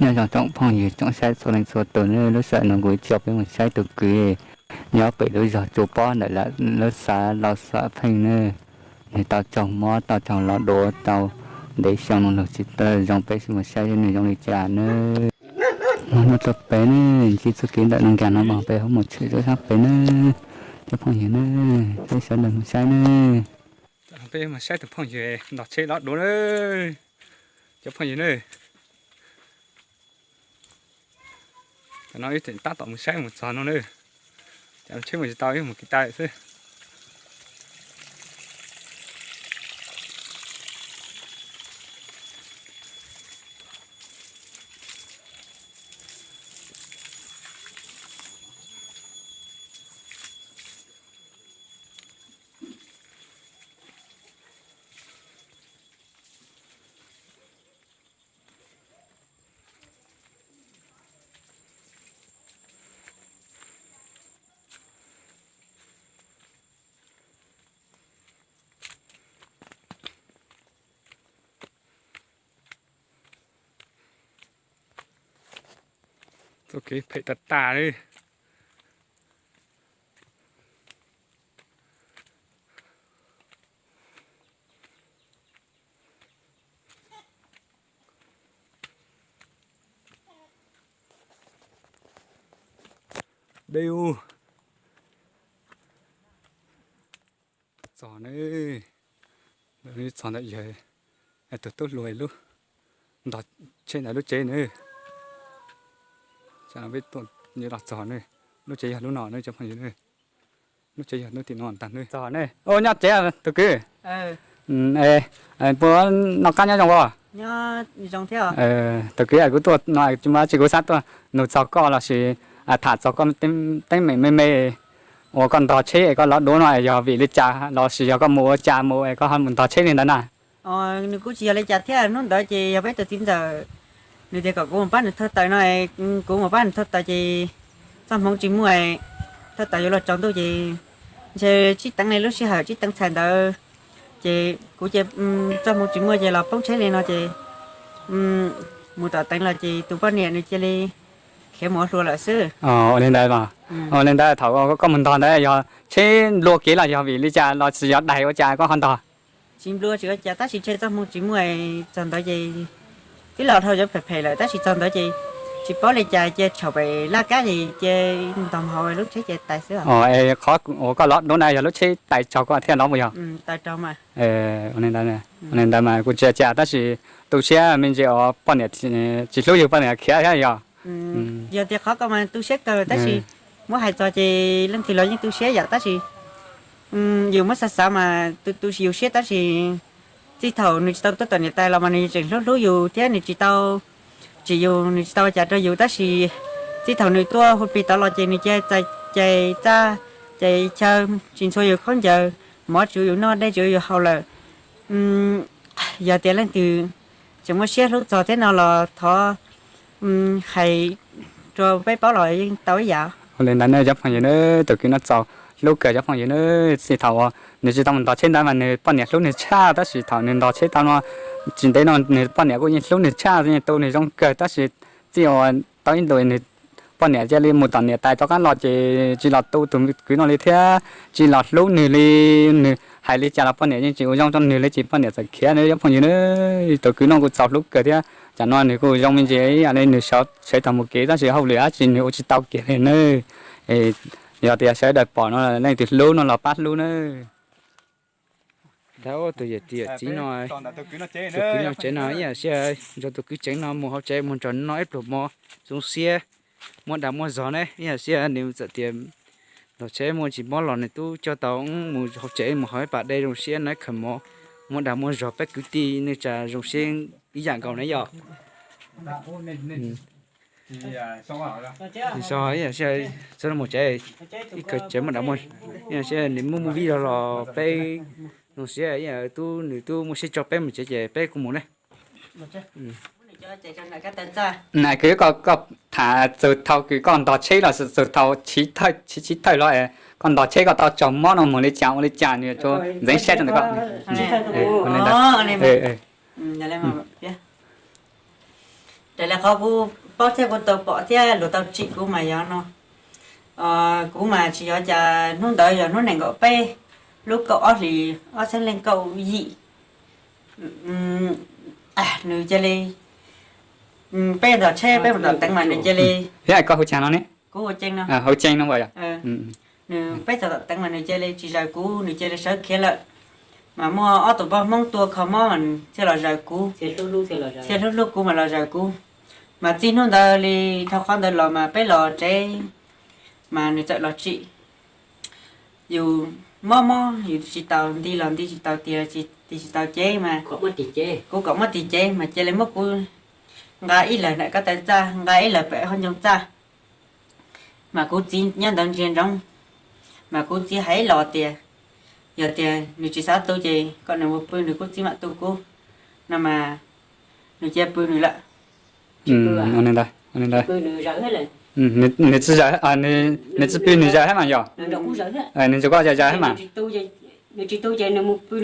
Nyob zoo tsoom phooj ywg tsoom saib txhua leej txhua tus nawb, lub sij hawm no kuv coj peb mus saib tus kwv nyob pem lub zos Tsua Pob ntawm lub xav Lau Xav Pheej nawb. Nws tau raug mob, tau raug los duav tau ntev xyoo no los tsis tau zoo, peb sim mus saib seb nws zoo li cas nawb. Mus no rau pem nawb, ntsib txoj kev ntawm no nkag no mas peb ho mus tshwm rau sab pem nawb. Cov phooj ywg nawb, peb sawv daws mus saib nawb. Peb mus saib tus phooj ywg ntog tsheb los duav nawb, cov phooj ywg nawb. Tam no wb tseem tab tom mus saib mus txog no nawb. Cas tsheb mus tsis tau, wb mus kev tas lawm xwb. Txoj kev phem tas tas li. Dej u. Txog ne, txog ntawm yawg tus tub hluas lub, ntog tsheb ntawm lub tsev ne. Peb tuaj los txog ne, lub tsev yog lub no ne cov phooj ywg ne. Lub tsev yog lub tim no ntag ne. Txog ne, nyob tsev tus kwv. Puas noj qab nyob zoo os? Tus kwv, kuv tuaj no tsis muaj dab tsi, kuv xav tuaj nug txog koj los sis tham txog koj teeb meem me me uas koj ntog tsheb es koj los duav no yog vim li cas los sis yog koj mus ua cas mus es koj ho mus ntog tsheb li ntawd na? Nws kuj tsis yog li cas thiab, hnub ntawd ces yog peb tus txiv ntxawm, nws tias kom kuv mus pab nws thauj taws no, kuv mus pab nws thauj taws ces txoj hmoov tsis muaj, thauj taws yuav luag tsaus ntuj ces ntshe tsib teev li lub sij hawm tsib teev txhais ntawd, ces kuv ces txoj hmoov tsis muaj ces los poob tsheb li no ces mus tom teev los ces tus poj niam nws cia li khiav mus ua hluas lawm xwb. Ua li ntawd, ua li ntawd thaum koj mus ntog ntawd yog tsheb nplua kev los yog vim li cas los sis yog daig ua cas koj ho ntog? Tsis nplua tsis ua cas tab sis ntshe txoj hmoo tsis muaj, txog ntawd ces twb los dhau cov phem phem lawm tab sis txog ntawd ces tsis paub li cas cia tshaum pem laj kab ces cia ntog hauv lub tsheb ces tais xwb. Qhov uas koj los duav na yog lub tsheb tais raug koj thiaj los puas yog? Ua li ntawd mas kuj tsis ua cas tab sis tu siab me ntsis uas poj niam tsis hlub yus poj niam khiav thiab yog? Yog tias qhov ko mas tu siab kawg tab sis muab hais txog ces leej twg los yeej tu siab yom tab sis yus muab xav xav mas tu tu yus siab tab sis txij thaum nws tsis tau tuaj tom niam tais los mas nws tseem hlub hlub yus thiab nws tsis tau tsim yus, nws tsis tau ua cas rau yus tab sis txij thaum nws tuaj hu plig tod los ces nws cia txais cai txaj cai chaw, tsis ntxhua yus khaub ncaws, mov tsis ua yus noj dej tsis ua yus haus lawm. Yog tias leej twg tseem muaj siab hlub txog thiab no los thov hais rau peb paub los yeej tau ib yam. Ua li ntawd ne cov phooj ywg na, tus kwv no txaus hlub kawg cov phooj ywg na. Txij thaum uas nws tsis tau mus ntog tsheb ntawd mas nws poj niam hlub nws tshaj tab sis thaum nws ntog tsheb tau no tsis ntev no nws poj niam kuj yeej hlub nws tshaj yeej tu nws zoo kawg tab sis txij uas tau ib ntus nws poj niam cia li mus tom niam tais rov qab los ces tsis los tu tus kwv no li thiab tsis los hlub nws li. Nws hais li cas los poj niam yeej tsis ua zoo rau nws li ces poj niam txawm khiav na cov phooj ywg na. Tus kwv no kuj txaus hlub kawg thiab tsam no nws kuj zoo me ntsis ib yam li nws sawv tau mus kev tab sis hauj lwm dab tsi nws ua tsis tau kiag li na. Yog tias sawv daws pom no leej twg hlub no los pab hlub na. Dab tus yawm txiv no, tus kwv no tsev no ib yam siab nrog tus kwv tsev no mus hauv tsev mus nrog noj ib pluag mov zoo siab, muaj dag muaj zog ne ib yam siab nws txawm tias ntog tsheb muaj tsis mob los nws twb coj tau mus hauv tsev mus haus ib pas dej zoo siab noj ib khawv mov, muaj dag muaj zog peb kwv tij neej tsa zoo siab ib yam nkaus ne yom. Tsis so ib yam siab txhob mus tsev, ib khawv tsev muaj dag muaj, ib yam siab nws muaj movie los los peb zoo siab ib yam tub nws twb muaj siab tso peb mus tsev ces peb kuj mus ne. Nais kwv, koj tham txug thaum kws koj ntog tsheb los txug thaum chiv thawj, chiv thawj los koj ntog tsheb koj tau raug mob no mus li cas ua li cas nws tsuas ntxeev siab rau ntawm koj. Raws li qhov kuv paub thiab kuv tau pom thiab luag tau tsim kuv mas yog no, kuv mas tsis yog cas, hnub ntawd yog hnub nees nkaum peb lub kaum ob hlis ob txhiab leej kaum yim, nws cia li, peb ntog tsheb peb mus tom teev mas nws cia li, thiab koj hu caag no ne? Kuv hu Ceeb no. Hu Ceeb no as. Nws peb txog tom teev mas nws cia li tsis zaws kuv, nws cia li sawv khiav lawm. Mas muaj ob tug poj Hmoob tua kho mob mas thiaj los zaws kuv, thiaj hlub hlub kuv mas los zaws kuv. Mas txij hnub ntawd li dhau qhov ntawd los mas peb los tsev mas nws txawm los tsim. Yus mob mob yus tsis tau nti los nti tsis tau, tig tsis tau cev mas kuv kom muab tig cev mas cia li muab kuv nqa ib lawg ntawm koj taw txaj, nqa ib lawg pem qhov ncoo txaj. Mas kuv txiv nyob ntawd ntsia ntsoov, mas kuv txiv hais los tias yog tias nws tsis xav tu ces kom nws mus pw nws, kuv txiv mam tu kuv no mas nws cia pw nws lawm. Nws tsis pw nws zaws thiab mas yog, nws tsis pw nws zaws thiab mas yog, nws tsis tu ces nws mus pw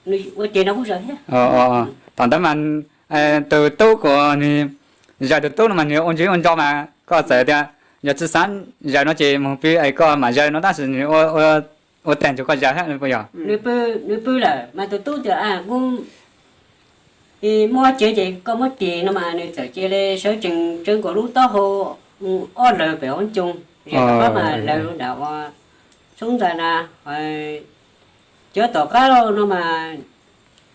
nws, ua tiag no kuj zaws thiab. Thaum ntawd mas tus tub kuv, nws zaws tus tub no mas nws ua ntsis ua nto mas koj txawm tias yog tsis xav zaws no ces mus pw es koj mam zaws no tab sis nws ua tag nrho koj zaws thiab puas yog? Nws pw lawm mas tus tub tias kuv muaj cev ces koj muab tig no mas nws txawm cia li sawv tsees tsawv nkaus lub taub hau ob lawg pem hauv ncoo, ze tom qab mas lawv nram ua tshoob ntxa na, cov tom qab no mas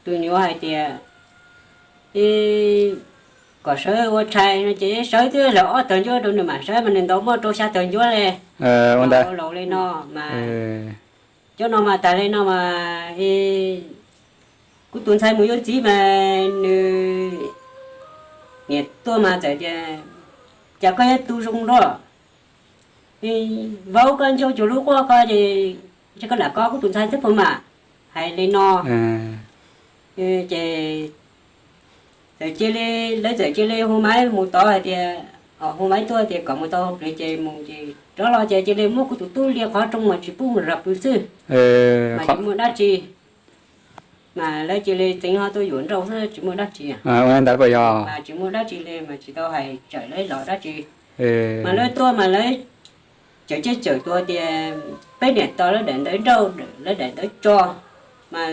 tus nyuam hais tias kom sawv ua tshais no ces sawv twb lawv ob tawg ncuab rau nws mam sawv mas nws ntaus muaj rau xya tawg ncuab li. Ua ntawd laus li no mas cov no mas tas li no mas kuv tus ntxhais mus yuav txiv mas nws niam tuaj mas txawm tias cas koj yuav tu zoo nraug, vauv koj ncauj cuag lub quaj ko ces koj lam kov kuv tus ntxhais thiab puas mam, hais li no. Ces txawm cia li, lawv txawm cia li hu maiv mus tod hais tias, hu maiv tuaj tias kom mus tau pliag ces mus ces rov los ces cia li muab kuv tus tub lia qhov rooj mas tsis pub mus zov pw xwb, mas tsis muaj dab tsi. Mas lawv cia li txeev ho tuaj yuav nrauj xwb tsis muaj dab tsi. Ua ntawd puas yog? Mas tsis muaj dab tsi li mas tsis tau hais tsawm lawv los dab tsi. Mas lawv tuaj mas lawv cawm caj cawm tuag tias peb niam tos lawv daim ntawv nrauj lawv daim ntawv tso, mas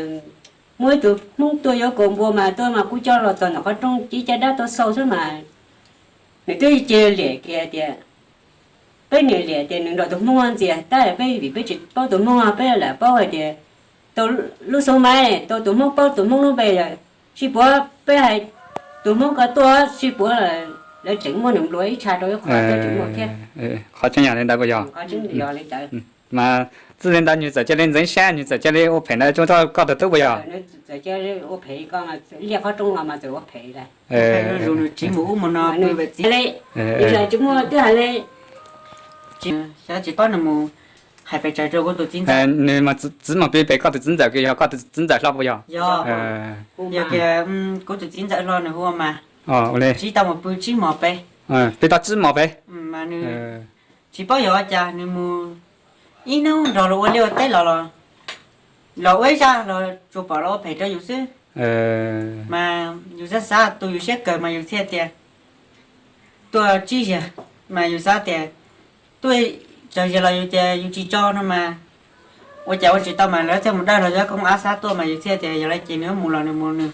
muaj ib tug Hmoob tuaj yuav kaus npua mas tuaj mas kuj coj los txog ntawm qhov rooj cib caj dab tuaj xauj xwb mas nws twb cia li liam kiag tias peb niam liam tias nws nrog tus Hmoob ntxias tab peb vim peb tsis paub tus Hmoob peb lam paub hais tias tau lub xub maiv tau tus Hmoob paub tus Hmoob lub npe yog sib puav, peb hais tus Hmoob ko tuaj sib puav lawm, lawv tseem muab nws nplua ib tsha rau ib qho tseem muaj thiab. Qhov tseeb yog li ntawd puas yog? Yog li ntawd. Mas txij li ntawd nws txawm cia li ntxeev siab, nws txawm cia li ua phem ntawd rau koj tus tub puas yog? Txawm cia li ua phem ko, liaj qhov rooj los mas txawm ua phem lawm. Zus nws tsis mus ub mus no, nws tsis muaj twb hais li, xyov tsis paub nws mus hais pes tsawg rau kuv tus txiv ntxawm. Nws mas txiv mus pw pem koj tus txiv ntxawm kiag, yog koj tus txiv ntxawm hlo puas yog? Yog, yog kiag, kuv tus txiv ntxawm hlo nws hu ua Mas. Tsis tau mus pw tsib hmos pem. Pw tau tsib hmos pem. Mas nws tsis paub yog ua cas nws mus ib hnub nrog luag ua liaj ua teb los, los ua ib zaj los tsuas pom los ua phem rau yus xwb. Mas yus xav xav tu yus siab kawg mas yus thiaj tias tuaj tsib zaug, mas yus xav tias tuaj tsawg zaug los yus tias yus tsis tso no mas ua cas ua tsis tau mas lawv thiaj mus dawj los yog koob ab xab tuaj mas yus thiaj tias yog li ces nws yuav mus los nws mus nws.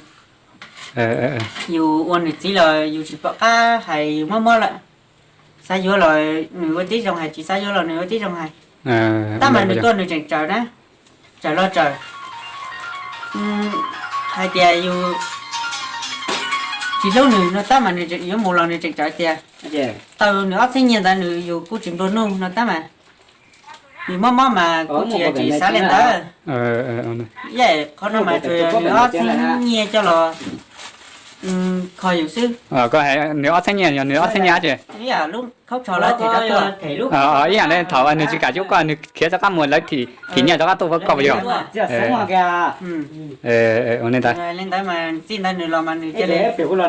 Yus ua nws txiv los yus tsis pom qab hais, yus mob mob lawm. Xav yuav los nws ua tib zoo hais, tsis xav yuav los nws ua tib zoo hais. Tab mas nws tuaj nws tseem tsaws na, tsaws los tsaws hais tias yus tsis hlub nws no tab mas nws yuav mus los nws tseem tsaws tias tau nws ob txhiab nyiaj ntawd nws yus kuj tsis nplua nuj no tab mas nws mob mob mas kuv tsis, tsis xav li ntawd. Qhov no mas tsuas yog nws ob txhiab nyiaj coj los kho yus xwb. Koj hais nws ob txhiab nyiaj yog nws ob txhiab nyiaj dab tsi? Lub khaub tsho lawv them rov tuaj. Ib yam li thaum nws tsis kam yuav koj nws khiav rov qab mus lawv thim nyiaj rov qab tuaj koj puas yog? Ua li ntawd, txij ntawd nws los mas nws cia li ua phem rau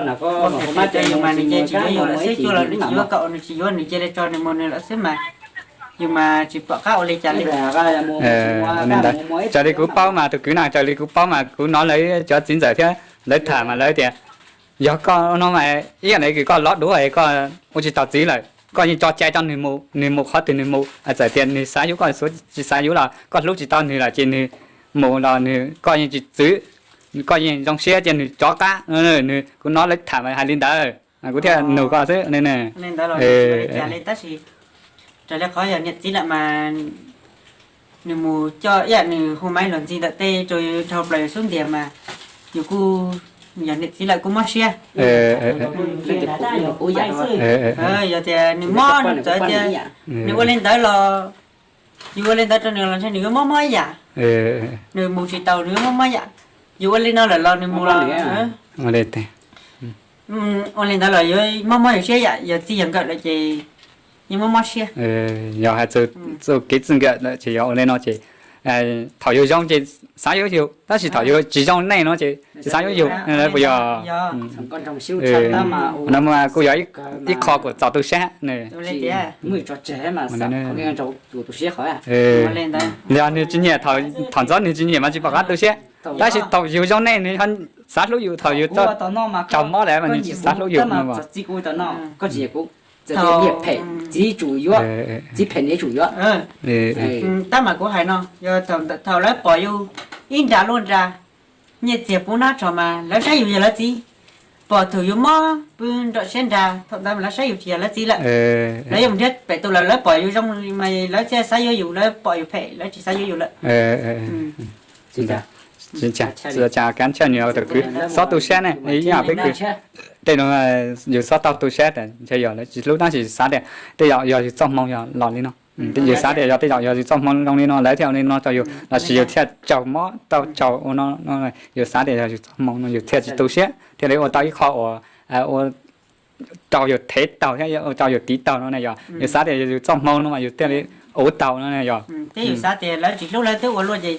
yus mas nws cia li tsis yuav yus lawm xwb, cuaj los nws tsis yuav koj, nws tsis yuav nws cia li tso nws mus nws lawm xwb mas yus mas tsis pom qab ua li cas li. Raws li kuv paub mas tus kwv na, raws li kuv paub mas kuv hnov lawv cov txiv ntxawm thiab lawv tham mas lawv tias Yog koj no mas ib yam li koj lov duav es koj ua tsis tau txiv lawm, koj yeej tso cai rau nws mus, nws mus qhov twg nws mus, txawm tias nws xav yuav koj tsis xav yuav los koj hlub tsis tau nws lawm ces nws mus los nws, koj yeej tsis txwv, koj yeej zoo siab cia nws rov qab. Nws, kuv hnov lawv tham mas hais li ntawd, kuv thiaj nug koj xwb ne. Tab sis raws li qhov yog niam txiv lawm mas nws mus coj ib yam nws hu maiv luag ntxhi ntawm tej rau dhau plaws yus xub ntiag mas yus kuj yog niam txiv lawm kuj mob siab. Yog tias nws mob nws txawv tias nws ua li ntawd los, yus ua li ntawd rau nws los ntshe nws yuav mob mob ib yam. Nws mus tsis taus nws yuav mob mob yam. Yus ua li no lawm los nws mus los ua li ntawd los yuav mob mob yus siab yam, yog txij yog nkawm lawm ces yeej mob mob siab. Yog hais txoj kev txij nkawm lawm ces yog ua li no ces thaum yus zoo ces xav yuav yus, tab sis thaum yus tsis zoo nej no ces tsis xav yuav yus, puas yog? No mas kuj yog ib qho kuv txaus tu siab. Yog nws tsis nyiam, thaum ntxov nws tsis nyiam mas tsis pom qab tu siab, tab sis thaum yus zoo nej nws xav hlub yus, thaum yus raug mob lawm mas nws tsis xav hlub yus no. Txiv phem txiv tsum yuav, txiv phem niam tsum yuav. Tab mas kuv hais no, yog thaum lawv pom yus ib nra luaj nra, nyiaj txiag pub nab tso mas lawv saib yus yog lawv txiv, pom thaum yus mob pw nram siab nrag thaum ntawd mas lawv saib yus tsis yog lawv txiv lawm. Lawv yuav mus nrhiav pem tus lawm, lawv pom yus zoo mas lawv thiaj xav yuav yus, lawv pom yus phem lawv tsis xav yuav yus lawm. Tsis ua cas, kav tsij nyob tus kwv, xob tu siab ne, ib yam peb kwv tej no, yus xob tau tu siab tas ntshe yog lawv tsis hlub tab sis xav tias tej zaum yog yus txoj hmoo yog los li no. Yus xav tias yog tej zaum yog yus txoj hmoo zoo li no lawv thiaj ua li no rau yus lossis yus thiaj raug mob tau raug ua no, yus xav tias yog yus txoj hmoo no yus thiaj tsis tu siab thiaj li ua tau ib qho uas ua rau yus thev taug thiab ua rau yus tiv taug no na yog. Yus xav tias yog yus txoj hmoo no mas yus thiaj li ua tau no na yog. Thiab yus xav tias lawv tsis hlub lawv twb ua luaj ces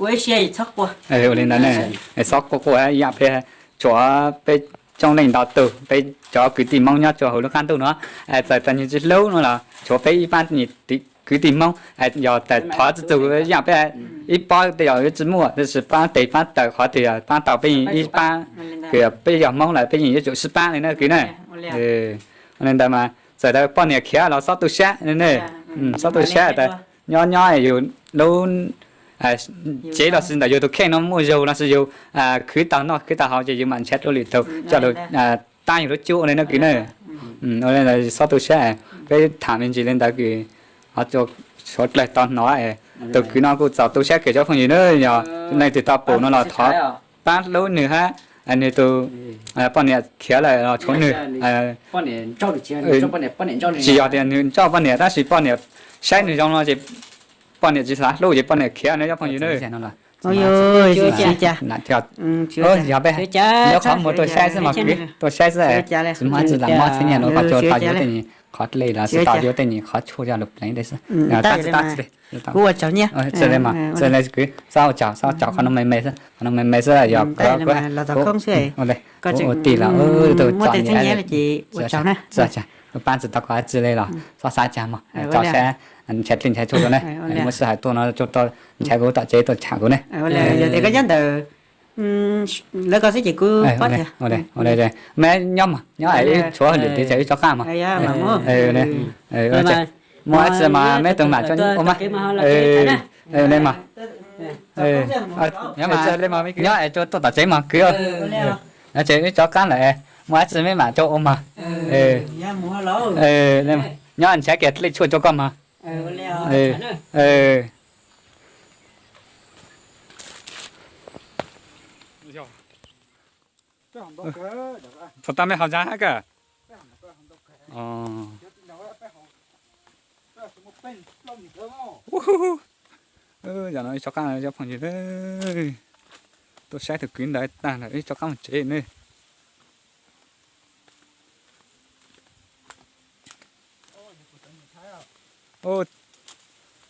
ua ib siab yus txhob quaj. Ua li ntawd ne, txhob quaj quaj ib yam peb tshuav peb coob leej ntau tus peb cov kwv tij Hmoob nyob rau hauv lub qab ntuj no, txawm tias nws tsis hlub no los tshuav peb ib pab kwv tij Hmoob, yog tas thov txhua txhua yam peb ib pob tej zaum yuav tsis muaj tab sis pab tes pab taw qhov twg pab tau peb ib pab, peb yog Hmoob lawm peb yeej yuav tsum sib pab li na kwv na. Ua li ntawd mas txawm tas poj niam khiav los xob tu siab ne, xob tu siab tas nyob nyob yus lub tsev lossis ntawm yus tus kheej no muaj zog lossis yus khwv tau noj khwv tau haus ces yus mam nrhiav dua lwm tus coj los tab yus lub cuab ua li no kwv na. Ua li ntawd xob tu siab, peb tham me ntsis li ntawd kwv, ho suav dlawg tau hnov. Tus kwv no kuj txaus tu siab kawg cov phooj ywg na, yog leej twg tau pum no los thov pab hlub nws hab, nws tus poj niam khiav lawm los tshuav nws. Tsis yog tias nws nrauj poj niam tab sis poj niam saib nws zoo no ces poj niam tsis xav hlub ces poj niam khiav no cov phooj ywg na. Yog peb, yog qhov muag tuaj saib xwb mas kwv, tuaj saib xwb, tsis muaj dab tsi lam mob thiab nyiaj no koj tsuas tau yuav tej nyuag qhov dlej los tsis tau yuav tej nyuag qhov tshuaj coj los pleev dej xwb. Tab tsis tab tsis li, kuv ua tsaug nyiaj. Tsis li mas, tsis li kwv, xob ua tsaug, xob ua tsaug qhov no me me xwb, qhov no me me xwb yog kuv ua tij los tus txom nyem ces ua tsaug na. Pab tsis tau koj dab tsi li los xob xav cas mog, tso saib, nrhiav dlej nrhiav tshuaj rau ne, muaj sij hawm tuaj no nrhiav kuv tom tsev tuaj tsham kuv ne. Yog tias koj nyob ntawm lawv ko xwb ces kuv pab thiab. Me nyob mog, nyob tshuav hauj lwm tiav tsam wb tso qab mog. Muaj dab tsi mas meb tus mam ua mas. Nyob es tuaj tom tsev mog kwv. Ces wb tso qab lawm, muaj dab tsi meb mam rau ua mog. Nyob nrhiav kiag dlej tshuaj rau koj mog. Puas tau me haus ntsa hab kawg? Yog no ib tsob qab cov phooj ywg, tuaj saib tus kwv ntawd tag lawm ib tsob qab mus tsev ne.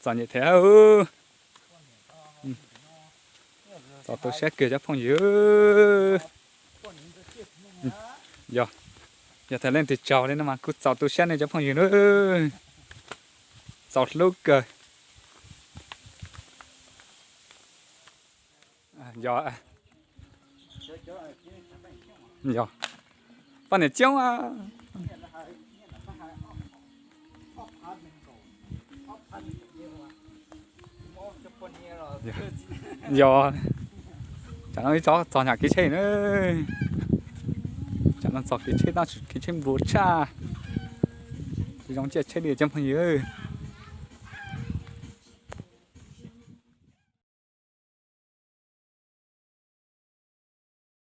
Txom nyem thiab. Txaus tu siab kawg cov phooj ywg. Yog, yog tas leej twg tsaug li no mas kuj txaus tu siab nej cov phooj ywg na. Txaus hlub kawg. Yog, Poj niam coob. Yog, tsam no ib tsob txog nyam kev tsheb na. Tsam no txog kev tsheb, tab sis kev tsheb nplua tshaj. Tsis zoo ciaj tsheb li cov phooj ywg.